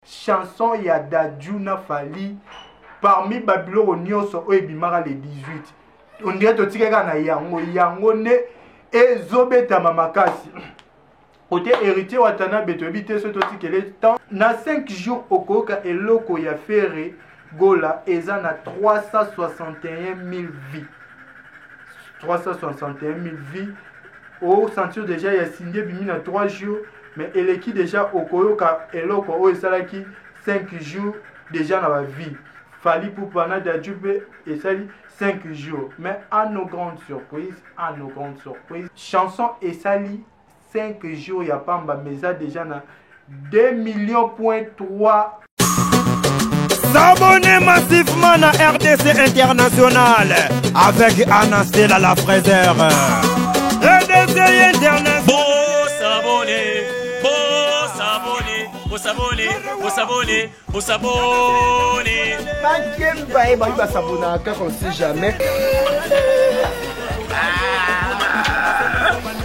Chanson ya Dadju na Fally parmi ba biloko nyonso oyo ebimaka le 18, on dirait totikaki kaka na yango, yango nde ezobetama makasi. Côté Héritier Watanabe, toyebi te soki totikele temps na 5 jours okoyoka eloko ya Ferre Gola eza na 361 000 vues, 361 000 vues. Osentir déjà ya Cindy ebimi na 3 jours, mais eleki déjà okoyoka eloko oyo esalaki 5 jours déjà na ba vie. Fally Ipupa na Dadju mpe esali 5 jours, mais à nos grandes surprises, à nos grandes surprises, chanson esali 5 jours ya pamba, mais eza déjà na 2 millions point 3. S'abonner massivement à RDC International avec Anna Stella la fraiseur. RDC International. Bon s'abonner, bon s'abonner, bon s'abonner, bon s'abonner, bon s'abonner. Bakemba ye bayi basabonaka kaka, on sait jamais.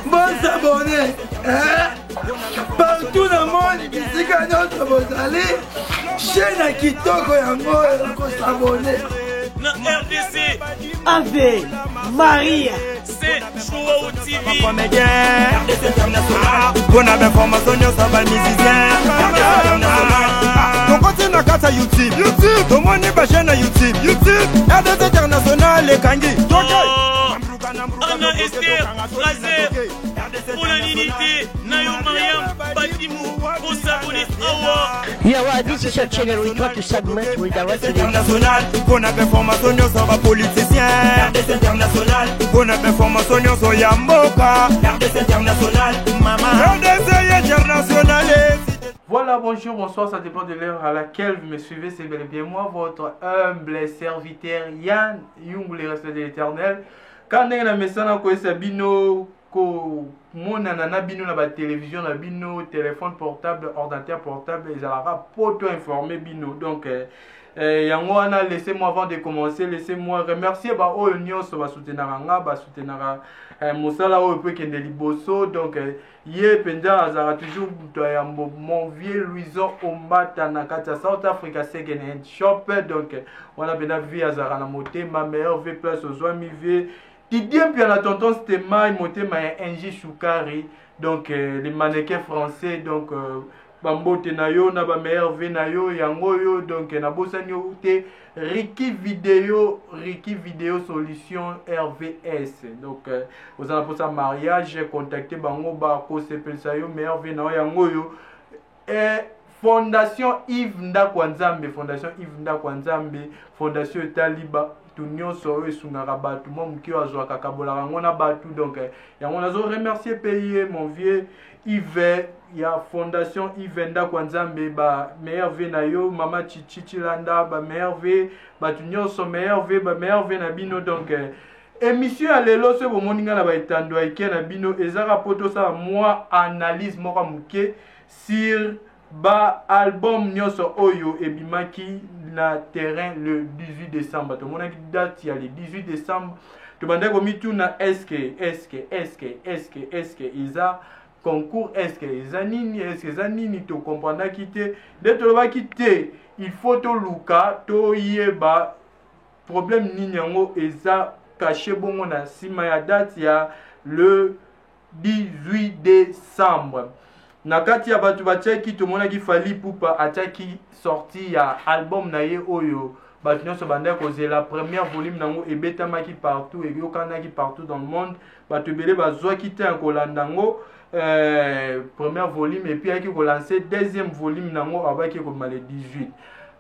Bon s'abonner, hein? Partout na monde, bisika nyonso bozali, chaîne ya kitoko yango oyo, kosabonner. Na RDC. Ave Maria. C'est Joao TV. Comédien RDC International. Mpona bainformation nyonso bamusicien RDC International. Tokoti na kati ya YouTube, YouTube, tomoni bachaîne ya YouTube, YouTube RDC International ekangi. Oh, Anna Esther Fraser, mpona nini te na yo Mariam Batimu kosabone awa? Yeah, well, this is your channel. We try to segment with the rest of the International mpona bainformation nyonso bapoliticien RDC International, mpona bainformation nyonso ya mboka RDC International, mama RDC International. Voilà, bonjour, bonsoir, ça dépend de l'heure à laquelle vous me suivez. C'est bel et bien moi, votre humble serviteur Yann Yung, le reste de l'Éternel. Quand ndenge na mesana koyesa bino komonana na bino na batélévision na bino, téléphone portable, ordinateur portable, ezalaka po to informer bino. Donc yango wana, laissez-moi, avant de commencer, laissez-moi remercier baoyo nyonso basoutenaka nga, basoutenaka mosala oyo po ekende liboso. Donc ye mpenza azalaka toujours moto ya yambo, mon vieux Louison Ombata na kati ya South Africa, second hand shop. Donc wana mpenza vie azalaka na motema meilleur vie place ozwami. Vie Didier Mpia na tonton Stemai, motema ya NG Shukari, donc les mannequins français. Donc bambote na yo na bameilleur vie na yo yango oyo. Donc nabosani yo te, Riki Video, Riki Video Solution RVS. Donc oza na mposa mariage, contacte bango, bakosepelisa yo. Meilleur vie na yo yango oyo. Fondation Yves Ndako ya Nzambe, Fondation Yves Ndako ya Nzambe, fondation etali bato nyonso oyo esungaka bato, mwa moke oyo azwaka kabolaka yango na bato. Donc yango nazo remercier mpe ye, mon vieux Yves ya Fondation Yves Ndako ya Nzambe. Ba meilleur vie na yo, mama Chichi Chilanda, ba meilleur vie, bato nyonso meilleur vie, ba meilleur vie na bino. Donc émission ya lelo, soki bomoni ngai na baetando ya ike na bino, ezaka mpo tosala mwa analyse moko ya moke sur ba album nyonso oyo ebimaki na terrain le 18 décembre. Tomonaki date ya le 18 décembre, tobandaki komituna: est-ce est-ce est-ce est-ce est-ce eza concours, est-ce eza nini, est-ce eza nini? Tokomprendaki te nde tolobaki te, il faut toluka toyeba problème nini yango eza caché bongo na nsima ya date ya le 18 décembre. Na kati ya bato batiaki, tomonaki Fally Ipupa atiaki sortie ya album na ye oyo bato nyonso bandaki kozela. Première volume nango ebetamaki partout, eyokanaki partout dans le monde, bato ebele bazwaki te ya kolanda yango, première volume, et puis ayaki kolancer deuxième volume nango, abaki ekobima le 18.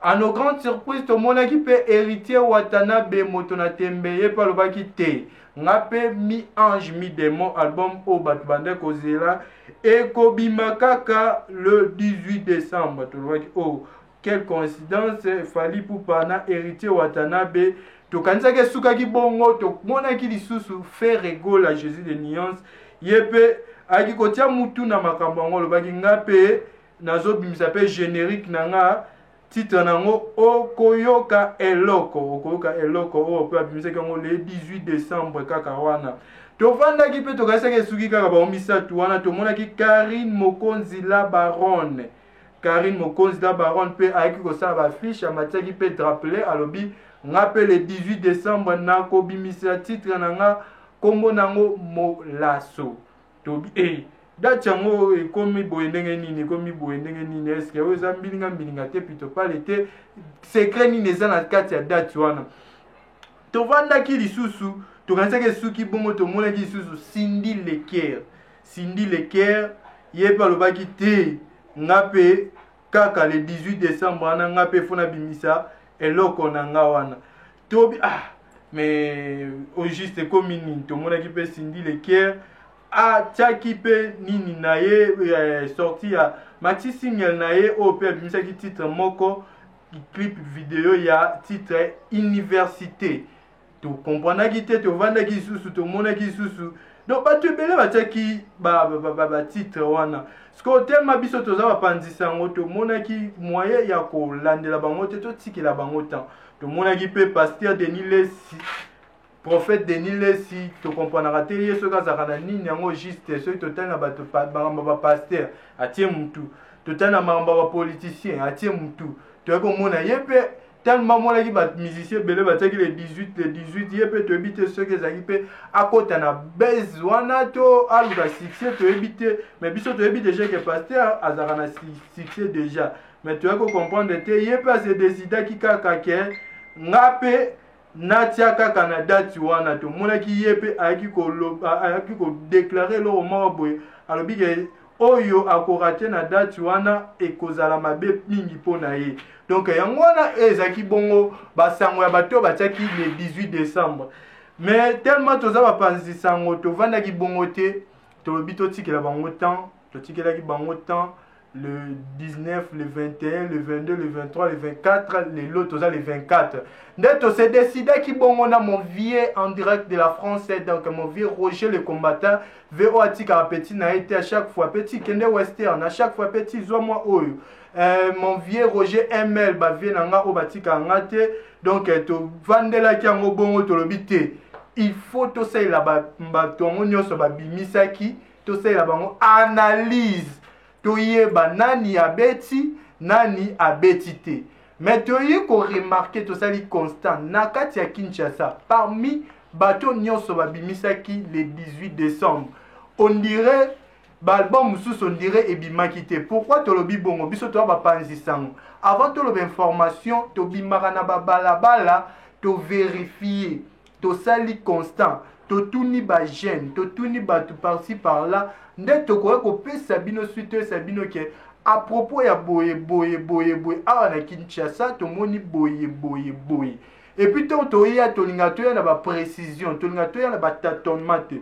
À nos grandes surprises, tomonaki mpe Héritier Watanabe, moto na tembe, ye mpe alobaki te, nga mpe mi-ange mi-démon, album oyo bato bandaki kozela ekobima kaka le 18 décembre. Tolobaki: oh, quelle coïncidence, Fally Ipupa na Héritier Watanabe. Tokanisaki esukaki bongo, tomonaki lisusu Ferre Gola, Jésus de nuance, ye mpe ayaki kotia mutu na makambo yango, alobaki nga mpe nazobimisa mpe générique na nga, titre nango Okoyoka eloko, Okoyoka eloko, oyo mpe abimisaki yango le 18 décembre. Kaka wana tovandaki mpe tokanisaki esuki kaka bango misato wana, tomonaki Karine Mokonzi la Baronne. Carine Mokonzi la baronne mpe ayaki kosala bafiche, amatiaki mpe drapele, alobi nga mpe le 18 décembre nakobimisa titre na nga, nkombo nango Molaso. Tobi e eh, date yango ekomi boye ndenge nini, ekomi boye ndenge nini? Eske oyo eza mbilinga mbilinga te, pitopale te, secret nini eza na kati ya date wana? Tovandaki lisusu, tokanisaki esuki bongo, tomonaki lisusu Cindy Leker. Cindy Leker ye mpe alobaki te, nga mpe kaka le 18 décembre wana nga mpe fo nabimisa eloko na nga wana. Tobi ah, mais au juste ekomi nini? Tomonaki mpe Cindy Leker atiaki mpe nini na ye, sorti ya maxi single na ye oyo mpe abimisaki titre moko, clip video ya titre Université. Tokomprenaki te, tovandaki lisusu, tomonaki lisusu donc bato ebele batiaki batitre wana. Sikoyo telema biso toza bapanzisa yango, tomonaki moyen ya kolandela bango te, totikela bango temps. Tomonaki mpe pasteur Denis Lesi, prophète Denis Lesi, tokomprenaka te ye soki azalaka na nini yango juste. Soki totali na bato makambo ya bapasteur, atie mutu, totali na makambo ya bapoliticien, atie mutu. Toyaki komona ye mpe tellement amonaki bamusicien ebele batiaki le 18, le 18, ye mpe toyebi te soki ezalaki mpe akota na base wana to aluka succès, toyebi te. Mais biso toyebi déjà ke pasteur azalaka na succès déjà, mais toyaki kocomprendre te, ye mpe ase décidaki kaka ke nga mpe natia kaka na date wana. Tomonaki ye mpe ayaki koloba, ayaki kodeklare eloko moko boye, alobi ke oyo akorate na date wana ekozala mabe mingi mpo na ye. Donc yango wana ezalaki bongo basango ya bato oyo batiaki le 18 décembre. Mais tellement toza bapanzi sango, tovandaki bongo te, tolobi totikela bango temps. Totikelaki bango temps le 19, le 21, le 22, le 23, le 24, lelo toza le 24 nde tose décidaki bongo na mon vieux en direct de la France, donc mon vieux Roger le combattant vo, atikaka petit na ye te, à chaque fois petit kende western, à chaque fois petit zwa mwa oyo. Mon vieux Roger ML, bavieux na nga oyo batikaka nga te. Donc tovandelaki yango bongo, tolobi te, il faut tosalela bato yango nyonso babimisaki, tosalela bango analyse, toyeba nani abeti, nani abeti te. Mais toyi koremarquer, tosali constat na kati ya Kinshasa, parmi bato nyonso babimisaki le 18 décembre, on dirait baalbum mosusu on dirait ebimaki te. Pourquoi tolobi bongo? Biso toya bapanzi sango, avant toloba information, tobimaka na babalabala, toverifie, tosali constat, totuni bajeune, totuni bato par-ci par-là, nde tokoki kopesa bino suite, toyesa bino ke à propos ya boye boye boye boye awa na Kinshasa tomoni boye boye boye. Et puis ntango toya, tolinga toya na baprécision, tolinga toya na batâtonnement te.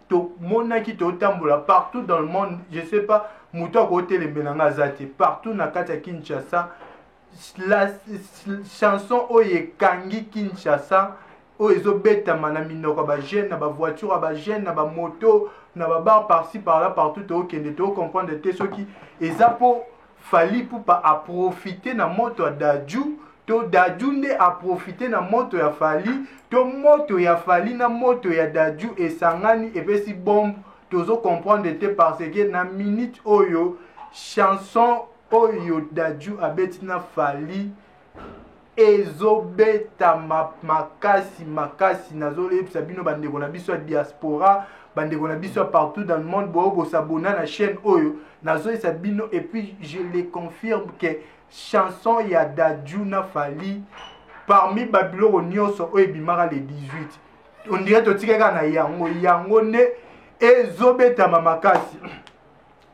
Tomonaki totambola partout dans le monde, je sais pas, moto akotelemela nga aza te. Partout na kati ya Kinshasa, la chanson oyo ekangi Kinshasa, oyo ezobetama na minoko ya bajeune, na bavoiture ya bajeune, na bamoto, na babar, par-ci par-là, partout tookende, tocomprendre te soki eza mpo Fally Ipupa aprofite na moto ya Dadju, to Dadju nde aprofite na moto ya Fally, to moto ya Fally na moto ya Dadju esangani epesi bombe, tozo comprendre te. Parce que na minute oyo, chanson oyo Dadju abeti na Fally ezobetama makasi makasi. Nazoyebisa bino, bandeko na biso ya diaspora, bandeko na biso ya partout dans le monde, boyo bosabona na chaîne oyo, nazoyebisa bino et puis je le confirme que chanson ya Dadju na Fally, parmi babiloko nyonso oyo ebimaka le 18, on dirait totikaki kaka na yango, yango nde ezobetama makasi.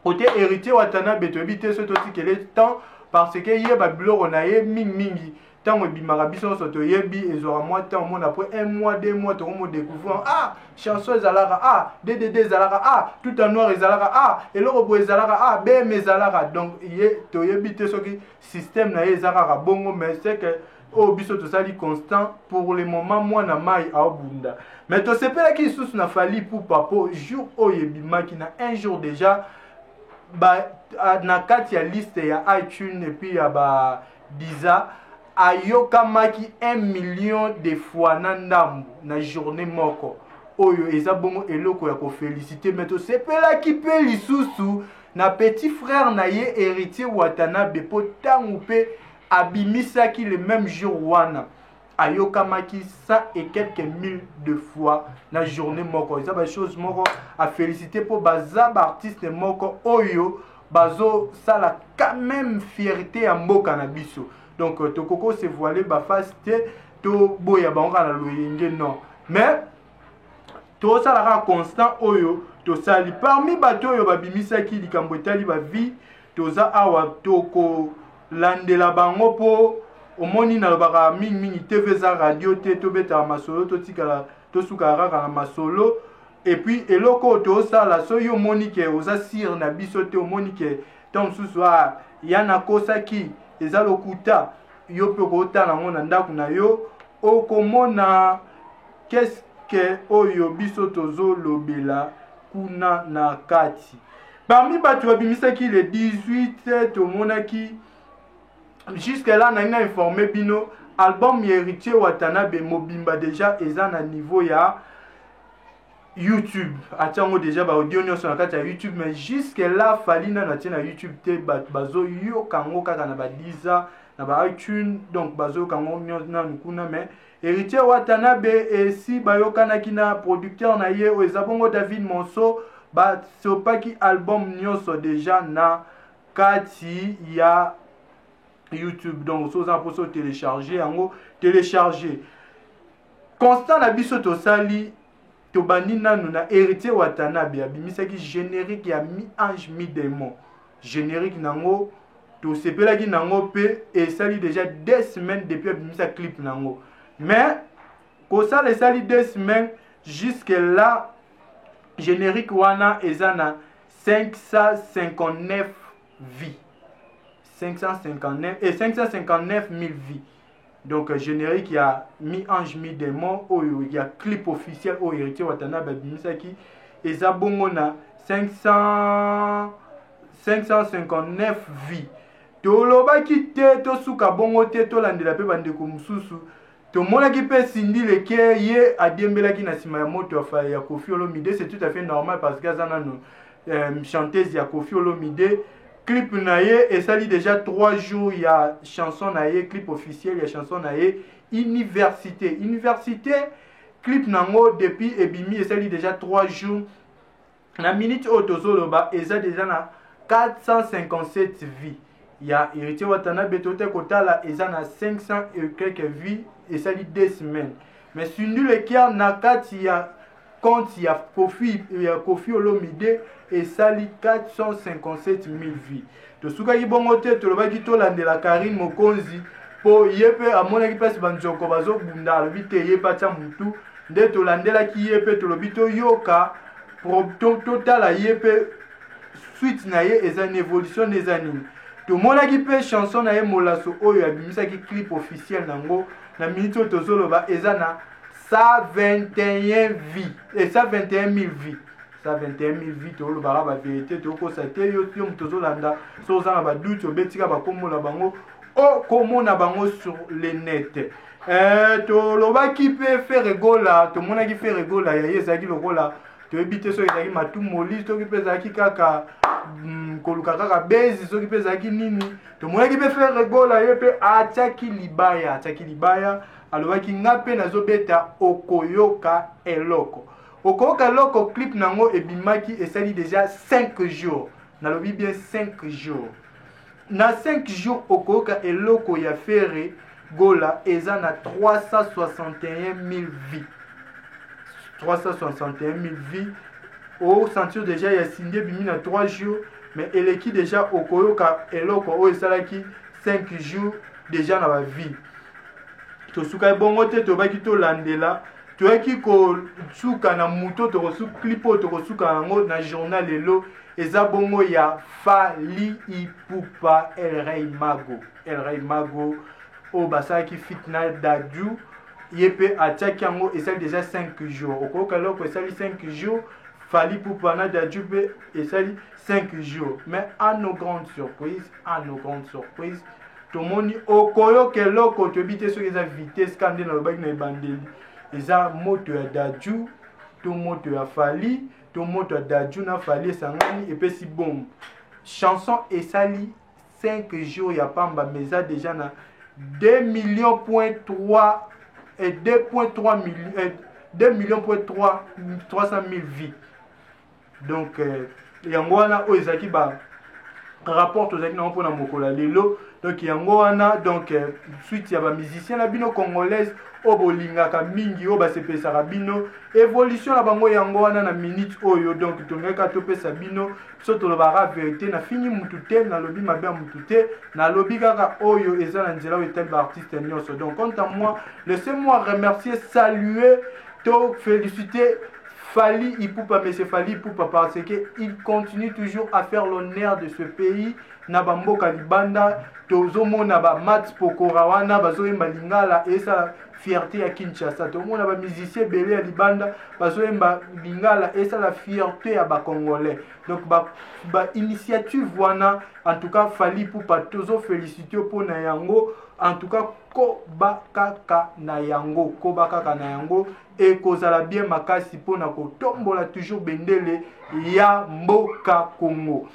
Côté Héritier Watanabe, toyebi te soki totikele temps, parce que ye babiloko na ye mingimingi ntango ebimaka, biso nyonso toyebi, ezwaka mwa temps. Omona après un mois, 2 mois, tokomo découvrir: ah, chanson ezalaka, ah, DDD ezalaka, ah, tout en noir ezalaka, ah, eloko boye ezalaka, ah, BM ezalaka. Donc ye toyebi te soki système na ye eza kaka bongo, mais c'est que oyo biso tosali constat pour le moment, mwana mai aobunda. Mais tosepelaki lisusu na Fally Ipupa po jour oyo ebimaki, na un jour déjà ba, na kati ya liste ya iTunes et puis ya ba Deezer, ayokamaki 1 million de fois na ndambu na journée moko. Oyo eza bongo eloko ya koféliciter. Mais tosepelaki mpe lisusu. na petit frère na ye Héritier Watanabe, mpo ntango mpe abimisaki le même jour wana, ayokamaki 100 et quelques mille de fois na journée moko. Eza bachose moko à féliciter, mpo baza baartiste moko oyo bazosala quand même fierté ya mboka na biso. Donc tokoki se voiler baface te, toboya bango kaka na loyenge, non. Mais tosala kaka constant oyo tosali. Parmi bato oyo babimisaki likambo etali bavie, toza awa, tokolandela bango, mpo omoni, nalobaka mingimingi, TV eza radio te. Tobetaka masolo, totikala, tosukaka kaka na masolo. Et puis eloko oyo tozosala, soki omoni ke oza sûr na biso te, omoni ke ntango mosusu a ya nakosaki, eza lokuta, yo mpe okotala yango na ndako na yo, okomona qu'est-ce oyo biso tozolobela kuna na kati. Parmi bato babimisaki le 18, tomonaki jusque là, nalingi na informe bino, album ya Héritier Watanabe mobimba déjà eza na niveau ya YouTube. Atia yango déjà, baaudio nyonso na kati ya YouTube. Mais jusque là, Fally nano atie na YouTube te. Bato bazoyoka yango kaka na baDeezer, na ba iTunes, donc bazoyoka yango nanu kuna. Mais Héritier Watanabe esi bayokanaki na producteur na ye oyo eza bongo David Monso, basopaki album nyonso déjà na kati ya YouTube. Donc so oza mposa otélécharge yango, télécharge. Constat na biso tosali, tobandi nanu na Héritier Watanabe. Abimisaki générique ya Mi Ange Mi Démon. Générique nango tosepelaki nango, mpe esali déjà 2 semaines depuis abimisa clip nango. Mais kosala esali 2 semaines, jusque là générique wana eza na 559 vues, 559 et 559 000 vues. Donc générique ya Mi Ange Mi Démon oyo ya clip officiel oyo Héritier Watanabe abimisaki eza bongo na 500 559 vues. Tolobaki te tosuka bongo te, tolandela mpe bandeko mosusu. Tomonaki mpe Cindy Le Cœur, ye adiembelaki na nsima ya moto ya Koffi Olomide. C'est tout à fait normal parce que aza nano chanteuse ya Koffi Olomide. Clip na ye esali déjà 3 jours ya chanson na ye, clip officiel ya chanson na ye Université. Université, clip nango depuis ebimi esali déjà 3 jours. Na minute oyo tozoloba, eza déjà na 457 vues. Ya Héritier Watanabe, tote kotala, eza na 500 et quelques vues, esali 2 semaines. Mais Cindy Le Cœur, na kati ya compte ya Koffi Olomide, esali 457 000 vues. Tosukaki bongo te, tolobaki tolandela Karine Mokonzi, mpo ye mpe amonaki mpasi, banzoko bazobunda, alobi te ye mpe atya motu. Nde tolandelaki ye mpe, tolobi toyoka, totala ye mpe suite na ye eza ni évolution nde eza nini. Tomonaki mpe chanson na ye Molaso oyo abimisaki clip officiel nango, na minute oyo tozoloba eza na 121 vues et 121 000 vues, 121 000 vues. Tolobaka bavérité, tokosa te. Yo, yo moto ozolanda, so oza na badoute, obetika bakombola bango, okomona bango sur le net. Tolobaki mpe Ferre Gola. Tomonaki Ferre Gola ya ye ezalaki lokola toyebi te soki ezalaki matumoli, soki mpe ezalaki kaka koluka kaka bezi, soki mpe ezalaki nini. Tomonaki mpe Ferre Gola, ye mpe atiaki libaya, atiaki libaya, alobaki: "Nga mpe nazobeta, okoyoka eloko, okoyoka eloko." Clip nango ebimaki, esali déjà 5 jours, nalobi bien 5 jours. Na 5 jours, okoyoka eloko ya Ferre Gola eza na 361 000 vues, 361 000 vues. Osentir déjà ya Cindy ebimi na 3 jours, mais eleki déjà okoyoka eloko oyo esalaki 5 jours déjà na bavues. Tosukaki bongo te, tobaki tolandela, toyaki kosuka na moto clip oyo tokosuka yango na journal lelo, eza bongo ya Fally Ipupa, El Rey Mago. El Rey Mago oyo basalaki feat na Dadju, ye mpe atiaki yango, esali déjà 5 jours. Okoyoka eloko esali 5 jours, Fally Ipupa na Dadju mpe esali 5 jours. Mais à nos grandes surprises, à nos grandes surprises, tomoni okoyoka eloko, toyebi te soki eza vitesse kaka nde nalobaki na ebandeli, eza moto ya Dadju to moto ya Fally to moto ya Dadju na Fally esangani epesi bombe. Chanson esali 5 jours ya pamba mais eza déjà na 2 millions point 3 et 2.3 millions, 2 millions point 3 300 000 vues. Donc yango wana oyo ezalaki ba rapport tozalaki nango mpona mokolo ya lelo. Donc yango wana, donc suite ya bamusicien na bino congolaise oyo bolingaka mingi, oyo basepesaka bino, évolution na bango yango wana na minute oyo. Donc tolingaki kaka topesa bino. Biso tolobaka vérité. Nafingi mutu te, nalobi mabe ya mutu te, nalobi kaka oyo eza na nzela oyo etali baartiste nyonso. Donc quant à moi, laissez-moi remercier, saluer to féliciter Fally Ipupa, monsieur Fally Ipupa, parce que il continue toujours à faire l'honneur de ce pays na bamboka libanda. Tozomona ba Mats Pokora wana bazoyemba lingala, esala fierté ya Kinshasa. Tomona bamusicien ebele ya libanda bazoyemba lingala, esala fierté ya bacongolais. Donc ba initiative wana, en tout cas Fally Ipupa, tozofélicité mpona yango. En tout cas koba kaka na yango, koba kaka na yango, ekozala bien makasi mpona kotombola toujours bendele ya mboka Congo.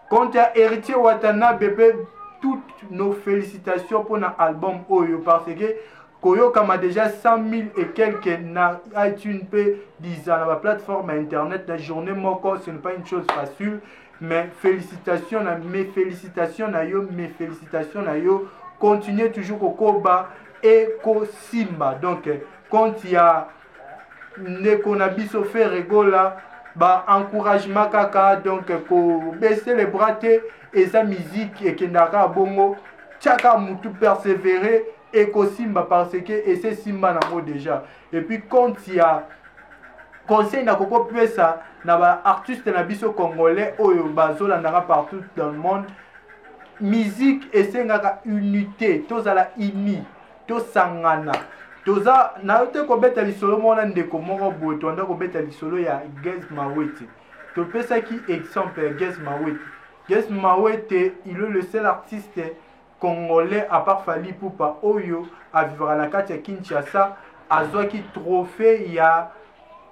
Quant à Héritier Watanabe mpe, toutes nos félicitations mpona album oyo, parce que koyokama déjà 100 000 et quelques na iTunes mpe Deezer, na baplateforme ya internet, na journée moko, ce n'est pas une chose facile. Mais félicitations na mes félicitations na yo, mes félicitations na yo. Continuez toujours kokoba ekosimba. Donc compte ya ndeko na biso Ferre Gola, baencouragement kaka. Donc kobaisser les bras te, eza musique, ekendaka bongo. Tiaka mutu, persévérer, ekosimba, parce que esesimba nango déjà. Et puis compte ya conseil nakoki kopesa na baartiste na biso congolais oyo bazolandaka partout dans le monde: musique esengaka unité, tozala uni, tosangana. Toza nayo te kobeta lisolo moko na ndeko moko boye. Toanda kobeta lisolo ya Gaz Mawete, topesaki exemple ya Gaz Mawete. Gaz Mawete, il est le seul artiste congolais à part Fally Ipupa oyo avivaka na kati ya Kinshasa, azwaki trophée ya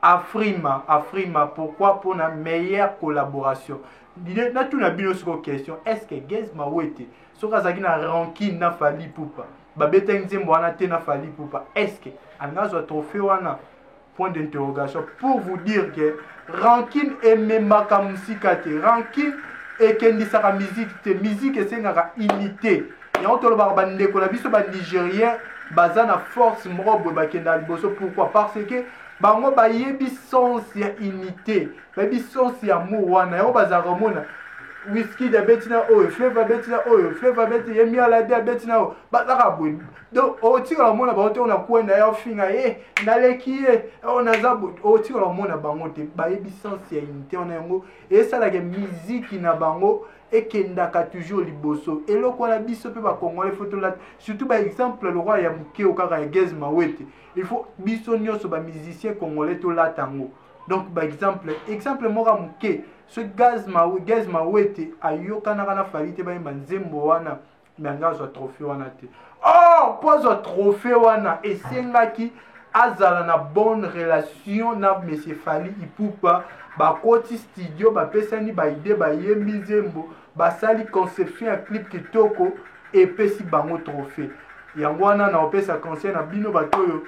Afrima. Afrima pourquoi? Mpona meilleure collaboration. Natuna bino siko question: est ce que Gaz Mawete, soki azalaki na rancune na Fally Ipupa, babetaki nzembo wana te na Fally Ipupa, est ce que alingi azwa trophée wana? Point d'interrogation. Pour vous dire que rancune ememaka mosika te, rancune ekendisaka musique te. Musique esengaka unité. Yango tolobaka, bandeko na biso banigérien baza na force moko boye, bakendaka liboso. Pourquoi? Parce que bango bayebi sens ya unité, bayebi sens ya amour wana. Yango bazalaka komona Wizkid abeti na oyo, Flavour abeti na oyo, Flavour abeti, Yemi Alade abeti na oyo, bazaka boye. Donc otikala komona bango te oyo na kwenda ya ofinga ye, naleki ye, oyo naza boye. Otikala komona bango te. Bayebi sens ya unité wana. Yango esalaka miziki na bango ekendaka toujours liboso. Eloko wana biso mpe bacongolais faut tolata, surtout baexemple lokwa ya moke kaka ya Gaz Mawete. Il faut biso nyonso bamusicien congolais tolata yango. Donc baexemple, exemple moko ya moke: soki Gaz Mawete ayokanaka na Fally te, bayemba nzembo wana, me anga azwa trophée wana te. Or mpo azwa trophée wana, esengaki azala na bonne relation na monsieur Fally Ipupa. Bakoti studio, bapesani baidées, bayembi nzembo, basali conception ya clip kitoko, epesi bango trophée. Yango wana na opesa conseil na bino bato oyo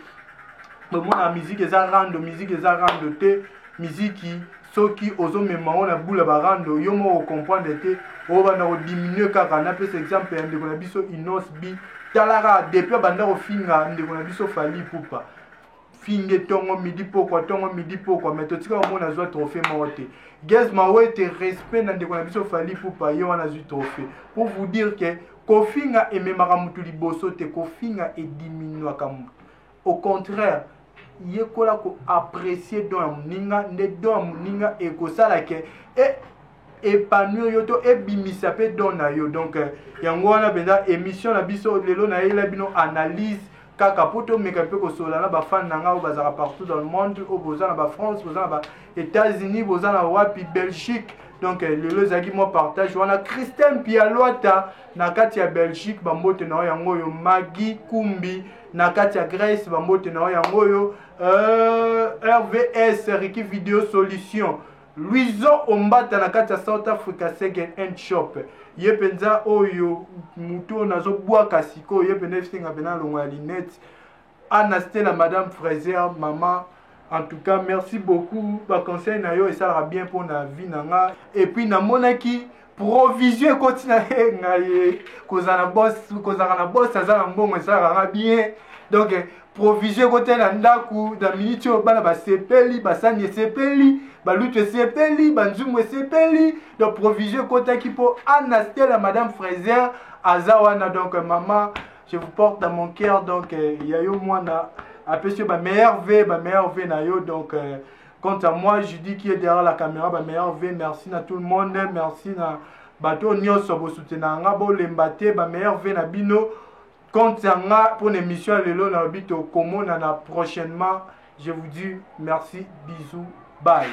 bomona musique eza rando. Musique eza rando te. Miziki, soki ozomema ngo na bula barando, yo moko ocomprendre te, obanda kodiminue kaka. Napesa exemple ya ndeko na biso Innoss'B. Talaka depuis abanda kofinga ndeko na biso Fally Ipupa, finge ntongo midi pokwa, ntongo midi pokwa, mais totika komona azwa trophée moko te. Gaz Mawete, respect na ndeko na biso Fally Ipupa, ye wana azwi trophée. Pour vous dire que kofinga ememaka motu liboso te, kofinga ediminuaka motu. Au contraire, yekola koapprécier don ya moninga, nde don ya moninga ekosala ke e épanouir yo to ebimisa mpe don na yo. Donc yango wana mpenza émission na biso lelo. Nayela bino analyse kaka mpo tomeka mpe kosolola na bafans na ngai oyo bazalaka partout dans le monde, oyo boza na bafrance, boza na ba-États-Unis, boza na wapi, Belgique. Donc lelo ezalaki mwa partage wana. Christin Pialwata na kati ya Belgique, bambote na yo yango oyo. Magi Kumbi na kati ya Grèce, bambote na yo yango oyo. RVS Riki Video Solution. Louison Ombata na kati ya South Africa Second Hand Shop. Ye mpenza oyo motu oyo nazobwaka sikoyo, ye mpenza esenga mpenza alongwa ya linete. Anna Stella, Madame Fraser, mama, en tout cas merci beaucoup. Ba conseil na yo esalaka bien mpo na vie na nga. Et puis namonaki provision ekoti na ye ngai kozala na boss, kozalaka na boss aza na mbongo esalaka nga bien. Donc provision ekoti na ndako na minute oyo bana basepeli, basani esepeli, balutu esepeli, banzungu esepeli. Donc provision ekotaki mpo Anna Stella, Madame Fraser aza wana. Donc mama, je vous porte dans mon cœur. Donc ya yo mwana apesi yo ba meilleur v, ba meilleur v na yo. Donc quant à moi, Judy qui est derrière la caméra, ba meilleur v, merci na tout le monde, merci na bato nyonso bosoutenaka nga, bolemba te, ba meilleur v na bino. Quant à nga pour l'émission ya lelo, nalobi tokomonana prochainement. Je vous dis merci, bisous, bye.